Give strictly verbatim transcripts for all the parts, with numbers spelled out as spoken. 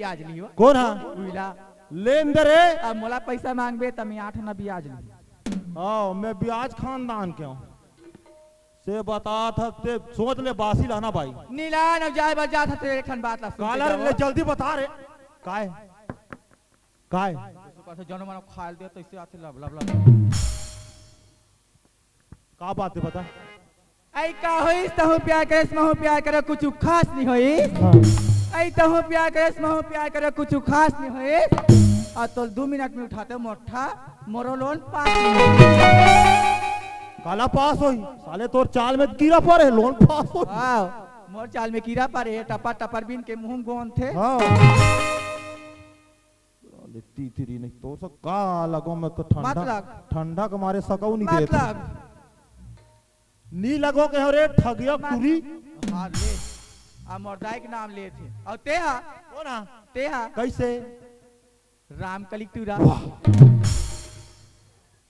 ब्याज लियो। कौन हा? उइला। लेन दे रे। अब मोला पैसा मांगबे त मैं आठ आना ब्याज लियो। हाँ, मैं ब्याज खानदान के हूँ। से बतात ह, ते सोच ले बासी लाना भाई। नीला न जाए बर जात ह, तेरे ठन बात ला सुन के काला जाओ। ले जल्दी बता रे। काय? काय? जनो मनो खायल दे तइसे आथे लब लब लब। का बात हे बता? ऐ का होइस तहूँ प्यार करेस महूँ प्यार करे कुछु खास नहीं होइस। हाँ। ऐ तहूँ प्यार करेस महूँ प्यार करे कुछु खास नहीं होइस। अउ तोल दू मिनट में उठाते मोठा मोरो लोन पास नहीं होइस। काला पास होही? साले तोर चाल में कीरा परे हे, लोन पास होही। हाँ, मोर चाल में कीरा परे हे, टपर टपर बीन के मुँह गोंदथे। हाँ। साले तीतरी नहीं तो सब का लगो मैं तो ठंडा, मत लग। ठंडा के मारे सकऊ नहीं देत। मतलब? नी लगो के हरे ठगिया मत कुरी। हाँ, ले। आ मोर दाई के नाम लेथे। अउ ते हा? कौन हा? ते हा? कैसे? रामकली टूरा। वाह।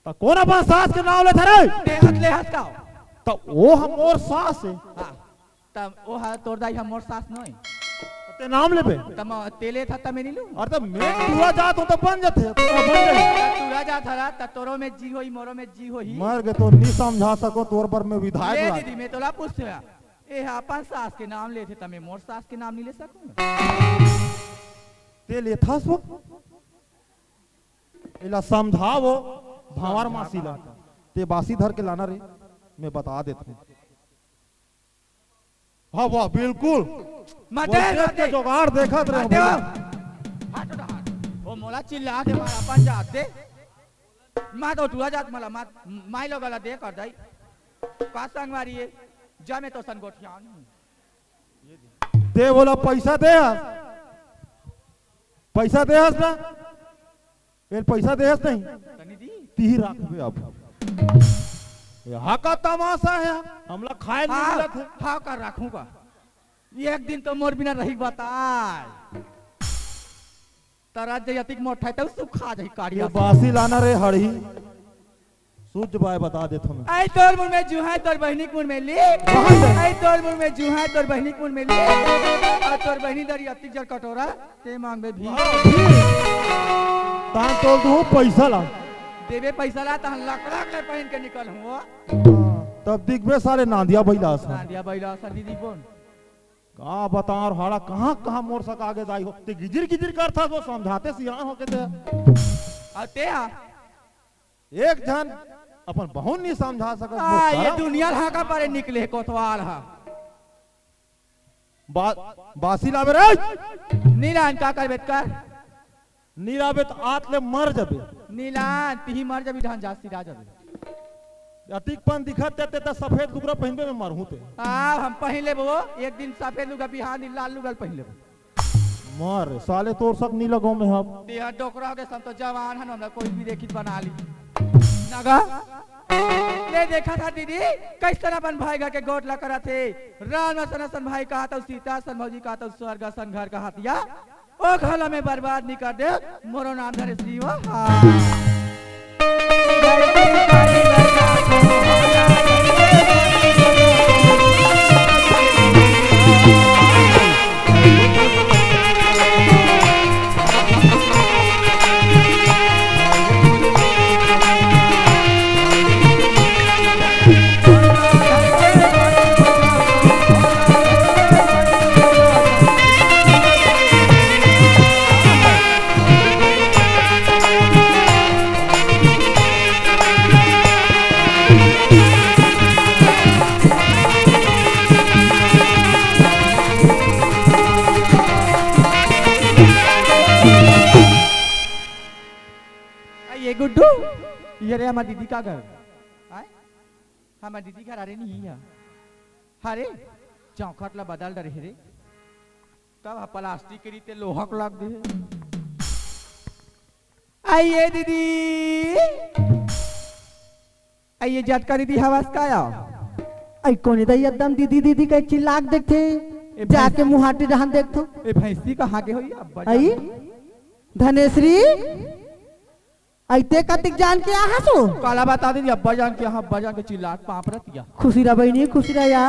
त कौन अपन सास के नाम लेथे रे? लेहत, लेहत का? त वो हम मोर सास हे। हाँ। त ओ हा तोर दाई हा मोर सास नोय। ते नाम लेबे? त म-, ते लेथा त मैं नी लूँ। अरे त मैं टूरा जात हूँ त बन जाथे, त बन जाही। त टूरा जात हरा, त तोरो में जी होही, मोरो में जी होही। मर गे तो नी समझा सको, तोर बर मैं विधायक ले लाग। दीदी, मैं तोला पूछथों या। ए हा अपन सास के नाम लेथे, त मैं मोर सास के नाम नी ले सकूँ? ते लेथस वो? एला समझाओ, भांवर मासी ला। ते बासी धर के लाना रे, मैं बता देत हूँ। हाँ, वाह, बिल्कुल। मत दे, वो देख मत के दे। जुगाड़ देखत रहे मत दे। हम। हट, हट, हट। वो मोला चिल्ला दे, मारा अपन जात दे। मत उठुआ जात मला, मत माई लोग वाला दे कर दाई। का संगवारी हे? जा मैं तो सन गोठियान हूँ। दे बोला पैसा दे। पैसा दे हस ना? एल पैसा देहस नहीं? तनी दी। तिही राखबे अब। यहाँ का तमाशा हे, हमला खाए नहीं हाँ, मिलत हे। हाँ, का राखूंगा। एक दिन तो मोर बिना रही बताए। तरा जे अतिक मोटा हे, तब सुखा जाही काड़िया ये से। बासी लाना रे हड़ही। सूझ बाय बता देत हूँ मैं। ऐ तोर मुड़ में जूहा, तोर बहिनी के मुड़ में लीप। कहाँ से? ऐ तोर मुड़ में जूहा, तोर बहिनी के मुड़ में लीप। अउ तोर बहिनी दरी अतिक जर कटोरा, ते मांगबे भी। हाँ, भी। तान तोल दूँ पैसा ला। देबे पैसा ला, तहन लकड़क ले पहिन के निकल हूँ। तब दिखबे साले नांदिया बैला असन। नांदिया बैला असन दीदी बोन। का बताओ हाड़ा कहाँ कहाँ मोर सका आगे जाई हो। ते गिजिर गिजिर करथा तो समझाते सियान हो के ते। अउ ते हा? एक झन अपन बहू नी समझा सकत, आ, वो ये करम। दुनिया ढाका परे निकले कोतवाल हा। बा-, बासी लाबे रे। नीलान का करबे त कर। नी लाबे त आत ले मर जबे। नीलान तिही मर जबे, धान जात सिरा जबे। अतिक पन दिखत ते, ते त सफेद लुगरा पहिनबे में मरहूं ते। आ, हम पहिन लेबो, एक दिन सफेद लुगरा, बिहान दिन लाल लुगरा पहिन लेबो। मर, साले तोर सक नी लगो में हब। तेहा डोकरा हो गे, हम तो जवान हन, हमरा कोई भी देखी बना ली। नगा, ले देखा था दीदी, कैसन अपन भाई घर के गोठ ला करत हे। राम असन असन भाई कहा तो सीता असन भौजी कहा तो स्वर्ग असन घर कहा दिया। ओ घला में बर्बाद नी कर दे, मोरो नाम धरे श्री हो। हाँ। आ, ये गुड्डू, ये रे हमर दीदी का घर। आय? हमर दीदी घर अरे नहीं है। हरे, चौखट ला बदल डरे हे रे। तब हा प्लास्टिक के रीते लोहा के लग दे हे। आइए दीदी। आइए जटका दीदी हवस का आ? आई कोने दाई एकदम दीदी दीदी के चिल्लाक देखथे। ए जाके भैंस- मुहाटी रहन देखथो। ए भैंसी कहाँ के होई अब्बा आई? जान। धनेश्री, आई ते कतिक जान के आ हसो? काला बता दीदी अब्बा जान के, हाँ, अब्बा जान के चिल्लात पाँप रतिया। खुशी रह बहिनी, खुशी रह या।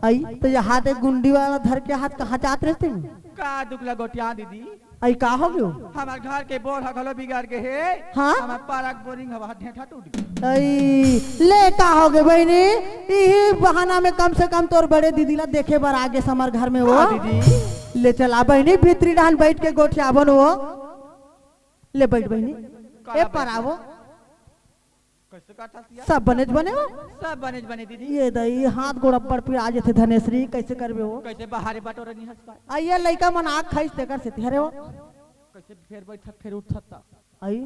अई, त ये हाथ एक गुंडी वाला धर के हाथ कहाँ जात रहिस? का दुख ला गोठिया दीदी? अई, का हो गयो? हमर घर के बोर ह घलो बिगड़ गे हे। हाँ? हमर पारा के बोरिंग हवा ढेठा टूट गे। अई, ले का हो गे बहिनी? इही बहाना में कम से कम तोर बड़े दीदी ला देखे बर आ गेस हमर घर में वो। हाँ दीदी। ले चला बहिनी, भीतरी डहन बइठ के गोठियाबन वो। ले बइठ बहिनी। का ए बहिनी? परावो। कइसे करथस या? सब बनेच बने हो? सब बनेच बने दीदी। ये दई, हाथ गोड़ अब्बड़ पिरा जथे धनेश्री, कइसे करबे हो? कइसे बाहरे बटोरे नहीं हंस पाए? अई ये लइका मन आग खाइस तेकर सेती हरे हो। कइसे फेर बइठत फेर उठत त? अई,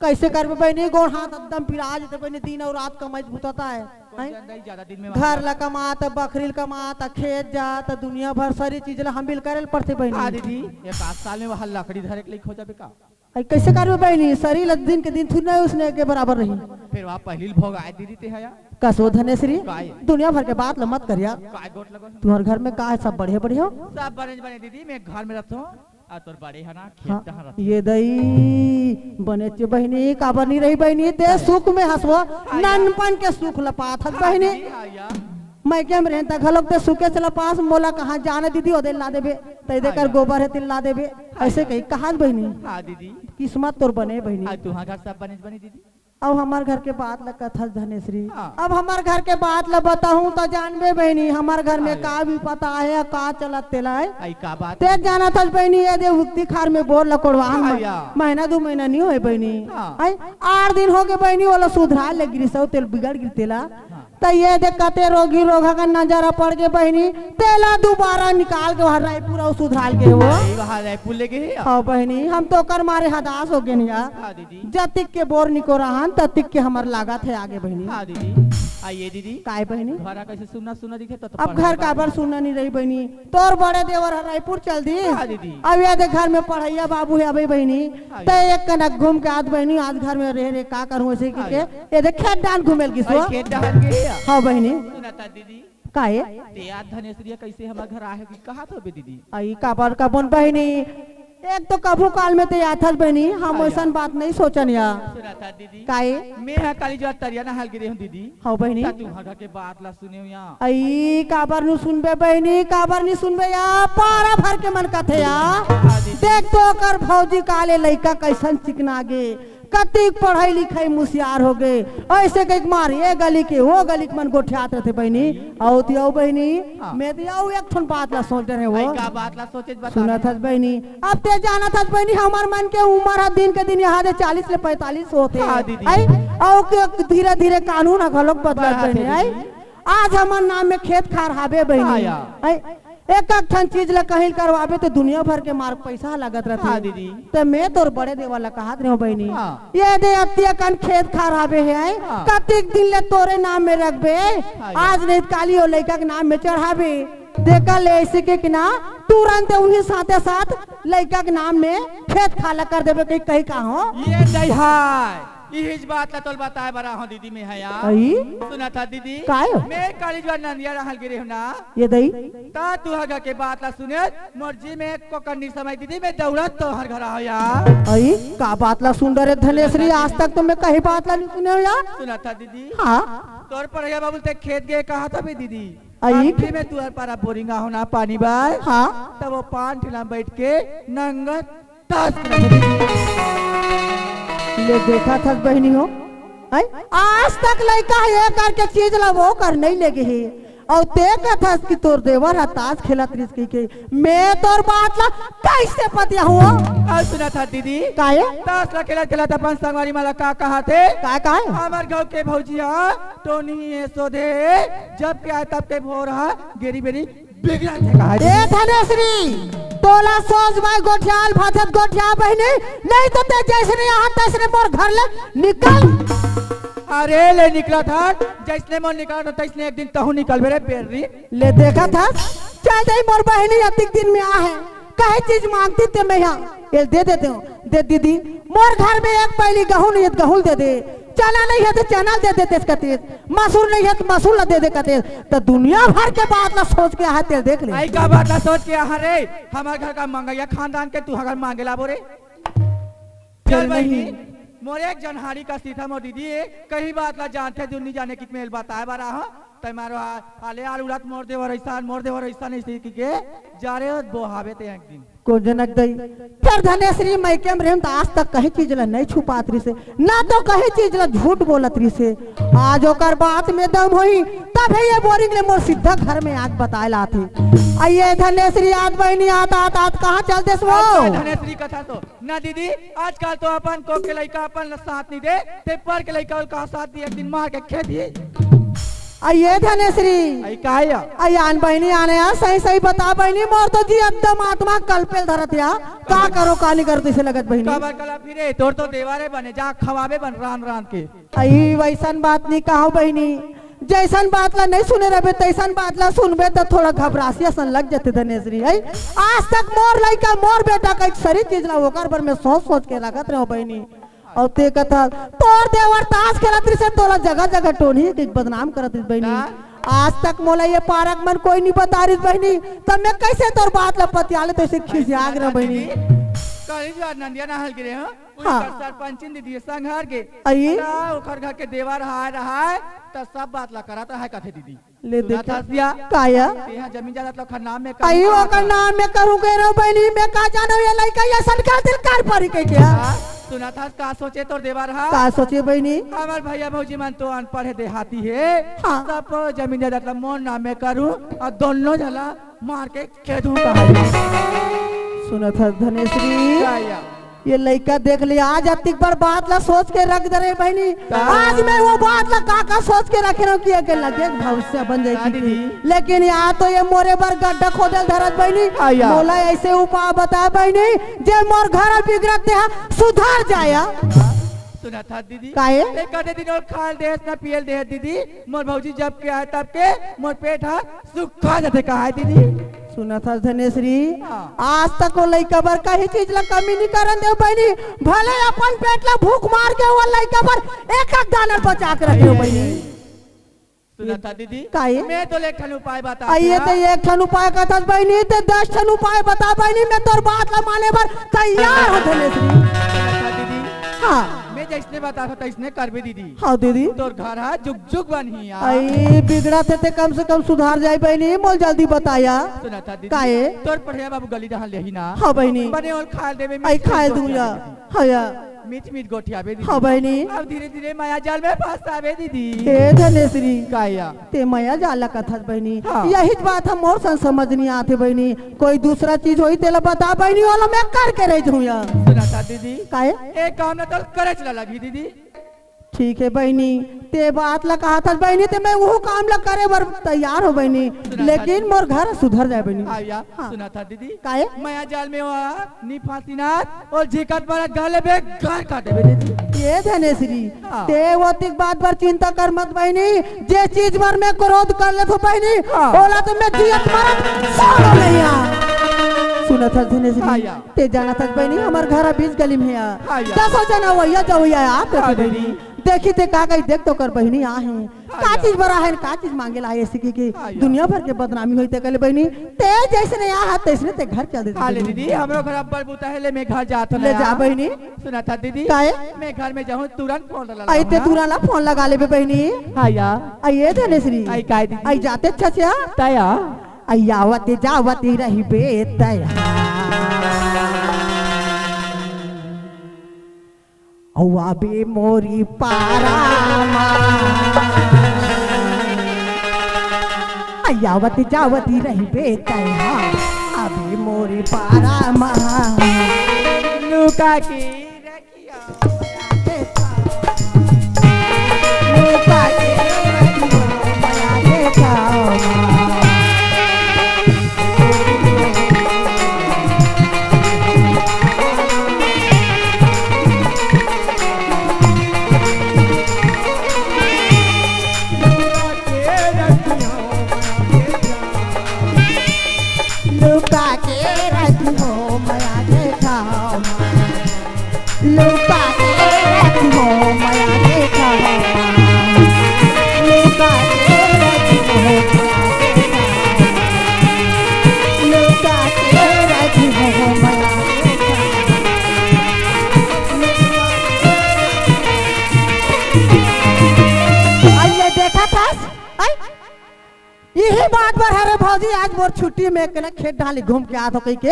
कइसे करबे बहिनी, गोड़ हाथ एकदम पिरा जथे बहिनी, दिन अउ रात कमाई बुताता है। कोई हैं? जन नहीं ज्यादा दिन में घर वहाँ ला कमा, त बखरी ल कमा, त खेत जा, त दुनिया भर सारी चीज ला हमिल करे ल पड़थे बहिनी। हाँ दीदी, एक आध साल में वहाँ लकड़ी धरे के लिए खो जाबे का? अई, कइसे करबे बहिनी? शरीर ल दिन के दिन थोड़ी ना उसने के बराबर रही। फेर वहाँ पहिली ल भोग आए दीदी ते हया। कसो धनेश्री, काय? दुनिया भर के बात ल मत करिया। काय गोठ लगो? तुम्हर घर में का है, सब बढ़िया बढ़िया हो? सब बने बने दीदी, मैं घर में रहता हूँ। आ तोर बड़े है ना, खेत हाँ, कहाँ रहता? ये दई, बनेच बहिनी, काबर नहीं रही बहिनी? ते काय? सुख में हंसवो, हाँ, या। ननपन के सुख ल पात हस हाँ, बहिनी। दीदी, हाँ, या। मैं के में रहन त घलोक ते सुखे चला पास, मोला कहाँ जाने दीदी, ओदे ला देबे, तै दे हाँ, कर या। गोबर है, तिल ला देबे, हाँ, ऐसे या। कही कहात बहिनी। हाँ, दीदी। किस्मत तोर बने बहिनी। हाँ, तुहां घर सब बने, बने, दीदी। अब हमर घर के बात ल कथस धनेश्री। हाँ। अब हमर घर के बात ल बताहूं त जानबे बहिनी, हमर घर में हाँ, या। का भी पता है, का चलत तेला है। आई का बात? ते जानत हस बहिनी, ये दे उक्ति खार में बोर ल कोड़वा हाँ, हम या। महीना दू महीना नहीं होए बहिनी। हाँ। आई आठ दिन हो गए बहिनी, ओला सुधराए ले गिरिस अउ तेल बिगड़ गिर तेला। हाँ। त ये दे कते रोगी रोगा का नजर पड़ के बहिनी, तेला दोबारा निकाल के वहाँ रायपुर अउ सुधराल के वो। अरे, वहाँ रायपुर ले गए हैं आप? हाँ बहिनी, हम तो ओकर मारे हदास हो गए यार। हाँ दीदी। जतिक के बोर निको रहन, ततिक के हमर लागत है आगे बहिनी। हाँ दीदी। आइए दीदी। काय बहिनी? घर कैसे सुन्ना सुन्ना दिखे तो, तो अब घर काबर सुन्ना नहीं रही बहिनी? तोर बड़े देवर ह रायपुर चल दिस। हाँ दीदी। अब ये दे घर में पढ़ैया बाबू है अबे बहिनी। हाँ त दीदी। एक कनक घूम के आत बहिनी, आज घर में रह रे का करूँ ऐसे हाँ के, दीदी। ये दे खेत डाहन घूमे ल गिस वो। अरे खेत डाहन गे हे? हाँ बहिनी। सुना त दीदी। का हे? ते आज धनेश्वरिया कैसे हमर घर आहे कि कहा तो बे दीदी? अई काबर का बोन बहिनी, एक तो कभू काल में ते आथस बहिनी, हम हाँ वैसन यार। बात नहीं सोचन या। सुना त दीदी। का हे? मैं हा काली जो तरिया नहाल गिरे हूँ दीदी। हाँ बहिनी। त तुहां घर के बात ला सुने हूँ या। अई काबर नु सुनबे बहिनी, काबर नहीं सुनबे या, पारा भर के मन कथे या। हाँ दीदी। देख तो ओकर भौजी काले लइका कैसन चिकना गे, कतिक पढ़ाई लिखाई मुसियार हो गए, ऐसे कहिक मार ये गली के वो गली के मन गोठियात रहते बहिनी। अउ ती अउ बहिनी, हाँ। मैं तो अउ एक ठन बात ला सोच रहे हो। आई का बात ला सोचे बता सुनत दे। हस बहिनी, अब ते जानत हस बहिनी, हमर मन के उम्र ह दिन के दिन यहाँ दे चालीस ले पैंतालीस होते। हाँ, दीदी। आई, अउ के धीरे-धीरे कानून ह घलोक बदलत बढ़त बहिनी, हे, आई। दीदी। आज हमर नाम में खेत खार हाबे बहिनी। हाँ, या। आई, एक एक ठन चीज ला कहीं करवाबे तो दुनिया भर के मार पैसा लगत रहथे। हाँ, दीदी। त मैं तोर बड़े देवर ला कहत रहे हूँ बहिनी। हाँ। ये दे अतिया कन खेत खार हाबे हे, आई। हाँ। कतिक दिन ले तोरे नाम में रखबे, हाँ, या। आज नहीं त काली ओ लइका के नाम में चढ़ाबे। देखा ले ऐसे के कि ना, तुरंत उही साथे साथ लइका के नाम में खेत खाला कर देबे, कहीं, कहीं का हो। ये दई हाय, इहिच बात ला तोल बताए बर आहूं दीदी मैं हया। अई? सुना था दीदी? काय? मैं काली जो नंदिया रहल गिरे हूं ना। ये दई? ता तू हगा के बात ला सुने, मोर जी में कोकन्नी समय दीदी मैं दौड़त तोहर घर आया। अई, का बात ला सुन डरे धनेश्री, आज तक तो मैं कहीं बात ला नहीं सुने हो या। सुना था दीदी? हाँ। तोर पढ़ैया बाबू ते खेत गए कहा था बे दीदी? अई? आखिरी में तुहर पारा बोरिंग आहो ना पानी बाय। हाँ। तब वो पान ठेला में बैठ के नंगत ताश खेलत हे। ले देखा थस बहिनी हो, आई? आज तक लइका ये करके चीज ला वो कर नहीं लेगे हे। अउ ते कथस कि तोर देवर ह ताश खेलत रिस कहिके, मैं तोर बात ला कैसे पतिया हुआ? अउ सुना था दीदी, काहे? ताश ला खेलत खेलत अपन संगवारी मन ला का कहा थे? का काहे? हमर गाँव के भौजी ह टोनी हे सोधे, जब के आए तब के भोर ह गेरी बेरी बिगड़त हे कहा ए दीदी। धनेश्री, तोला सोच भाई गोठियाल भाजत गोठिया बहिनी, नहीं तो ते जैसने यहाँ तैसने मोर घर ले निकल। अरे ले निकला था, जैसने मोर निकला था तैसने एक दिन तहू निकलबे रे बेर्री। ले देखा था, चल जाई मोर बहिनी अतिक दिन में आ है, कहे चीज मांगती ते मैं यहाँ ये दे देते हूँ। दे दीदी, मोर घर में एक पैली गहूं नहीं है, गहूं दे दे। चना नहीं है तो चना दे देते कते, मसूर नहीं है तो मसूर ला दे दे कते। तो दुनिया भर के बात ला सोच के आहा तेल देख ले। आई का बात ला सोच के आहा रे, हमारे घर का मंगैया खानदान के तू हगर मांगे लाबो रे। चल चल बहिनी, नहीं। मोर एक जनहारी का सीता मोर दीदी है, कहीं बात ला जानते जो नहीं जाने कितने बताए बारा हो। तै मारो हा-, हाले हाल उड़त मोर देवर अइसन, मोर देवर अइसन, अइसे कहिके जा रे बोहाबे ते एक दिन। को जनक दई। फेर धनेश्री मइके म रेहेंव त आज तक कहीं चीज ला नइ छुपात रिहिसे, ना तो कहीं चीज ला झूठ बोलत रिहिसे। आज ओकर बात में दम होही, तभे ये बोरिंग ले मोर सीधा घर में आके बताए ला आथे। अइए धनेश्री, आत बहिनी, आत, आत, आत, कहाँ चल देस वो? अच्छा, धनेश्री कथा तो ना दीदी, आजकल तो अपन कोख के लइका अपन ला साथ नइ दे, ते पर के लइका ल का साथ दिही, एक दिन मार के खेद दिही। अइए धनेश्री। अइ का या? अइ आन बहिनी, आने या, सही सही बता बहिनी, मोर तो जी एकदम आत्मा कलपेल धरत या। का करों, का नइ करों, तइसे लगत बहिनी। काबर कला फिरे, तोर तो देवारे बने, जा खवाबे बन रांध रांध के। अइ वइसन बात नइ कहव बहिनी, जइसन बात ला नइ सुने रहिबे, तइसन बात ला सुनबे त थोड़ा घबरासी असन लग जाथे धनेश्री। अइ आज तक मोर लइका, मोर बेटा कहिके सरी चीज ला ओकर बर में सोच सोच के रखत रहेंव बहिनी। अउ ते कथस, तोर देवर तास खेलत रिहिसे, तोला जगह जगह टोनही के बदनाम करत रिहिस बहिनी। का? आज तक मोला ये पारा के मन कोई नइ बता रिहिस बहिनी, त में कइसे तोर बात ला पतिया लेतेंव, तइसे खिसिया गे रहेंव बहिनी। कहीं जो आज नंदिया नहल गिरे हो, हाँ। उनकर सरपंचिन दीदी संग हर गे। अइ? अला, ओकर घर के देवर हाय रहाय, त सब बात ला करत रहाय कथे दीदी। ले सुनत देख। हस या? का या? तेहा जमीन जायदाद ला ओकर नाम में अइ करूँ ओकर का? नाम में करूँ कहे रहेंव बहिनी, में का जानों ये लइका ये असन का दिल कर परी कहिके। हाँ, सुनत हस का सोचे तोर देवर हा? का सोचे बहिनी? हमर भइया भउजी मन तो अनपढ़ हे, देहाती हे। हाँ। सब जमीन जायदाद ला मोर नाम में करूँ अउ दोनों झन ला मार के खेदहूँ कहाय। सुनत हस धनेश्री? का या? ये लइका देख ले, आज अतिक बड़ बात ला सोच के रख दे रे बहिनी। का? आज में वो बात ला का का सोच के रखे रहेंव कि एकर लगे भविष्य बन जाय का कि। दीदी? लेकिन या तो ये मोरे बर गड्ढा खोदे ल धरत बहिनी। हाँ या। मोला अइसे उपाय बता बहिनी, जे मोर घर बिगड़त हे सुधर जाय। सुनत हस दीदी? काहे? ते कते दिन ओल खाय ल देहस ना पिये ल देहस दीदी, मोर भउजी जब के आय तब के मोर पेट हा सुखा जाथे कहाय दीदी। सुनत हस धनेश्री, हाँ। आज तक वो लइका बर कहीं चीज ला कमी नइ करन देंव बहिनी, भले अपन पेट ला भूख मार के वो लइका बर एक एक दाना बचा के रखे हँव बहिनी। सुनत हस दीदी? काहे? में तो एक ठन उपाय बता अइए। ते एक ठन उपाय कथस बहिनी, ते दस ठन उपाय बता बहिनी, में तोर बात ला माने बर तैयार हँव धनेश्री। सुनत हस दीदी? हाँ। में जइसने बताथँव तइसने करबे दीदी। हाँ दीदी। तोर घर हा जुग जुग बनही यार। अइ बिगड़त हे ते कम से कम सुधार जाय बहिनी, मोला जल्दी बता या। सुनत हस दीदी? काहे? तोर पढ़इया बाबू गली डहर ले आही ना। हाँ बहिनी। बने ओल खाय ल देबे, अइ मीठ खाय ल मीठ दूँ या। गोठियाबे दीदी। हाँ या। मीठ मीठ गोठियाबे दीदी। हाँ बहिनी। अब धीरे धीरे मया जाल में फँसाबे दीदी। ए धनेश्री। का या? ते मया जाल ला कथस बहिनी। हाँ। यही बात हा मोर सन समझ नइ आथे बहिनी। कोई दूसरा चीज होही तेला बता बहिनी, ओला में करके रहि जहूँ या। सुनत हस दीदी? काहे? एक काम ला तो करेच ला लगही दीदी। ठीक हे बहिनी, ते बात ला कहत हस बहिनी, ते में उहू काम ला करे बर तैयार हँव बहिनी, सुनत हस लेकिन दीदी? मोर घर सुधर जाय बहिनी। हाँ या, हाँ। सुनत हस दीदी? काहे? मया जाल में वो नइ फँसिस ना, ओ झिकत मरत घर ले बेघर कर देबे दीदी। ए धनेश्री, हाँ। ते ओतिक बात बर चिंता कर मत बहिनी, जे चीज बर में क्रोध कर लेथँव बहिनी, हाँ। ओला तो में जियत मरत छोड़ँव नइ या। सुनत हस धनेश्री? हाँ या। ते जानत हस बहिनी, हमर घर बीच गली में हे या। हाँ या। दसों झन अवइया जवइया आत रहिथे हाँ बहिनी। दीदी। देखही ते का कही, देख तोर बहिनी आहे। हाँ का या। चीज बर आहे, का चीज माँगे ला आहे, अइसे कहिके हाँ या। दुनिया भर के बदनामी होही ते कहे ले बहिनी। ते जइसने आय हस तइसने ते घर चल देथे हाँ ले बहिनी। दीदी, हमरो घर अब्बड़ बूता हे, ले में घर जात हँव ले ना जा या। बहिनी। सुनत हस दीदी? काहे? में घर में जाहूँ, तुरंत फोन लगा अइ ते तुरंत ला फोन लगा लेबे बहिनी। हाँ या। अइ ए धनेश्री। अइ काय दीदी? अइ जाते अच्छा से आ। तया। अइ आवत जावत रहिबे तया। अउ आबे मोरी पारा मा। अइ आवत जावत रहिबे तया। आबे मोरी पारा मा। लुका के रखिया। लुका के रखियो मया देखा। जी, आज मोर छुट्टी, मैं कने खेत डाली घूम के आत हो कहिके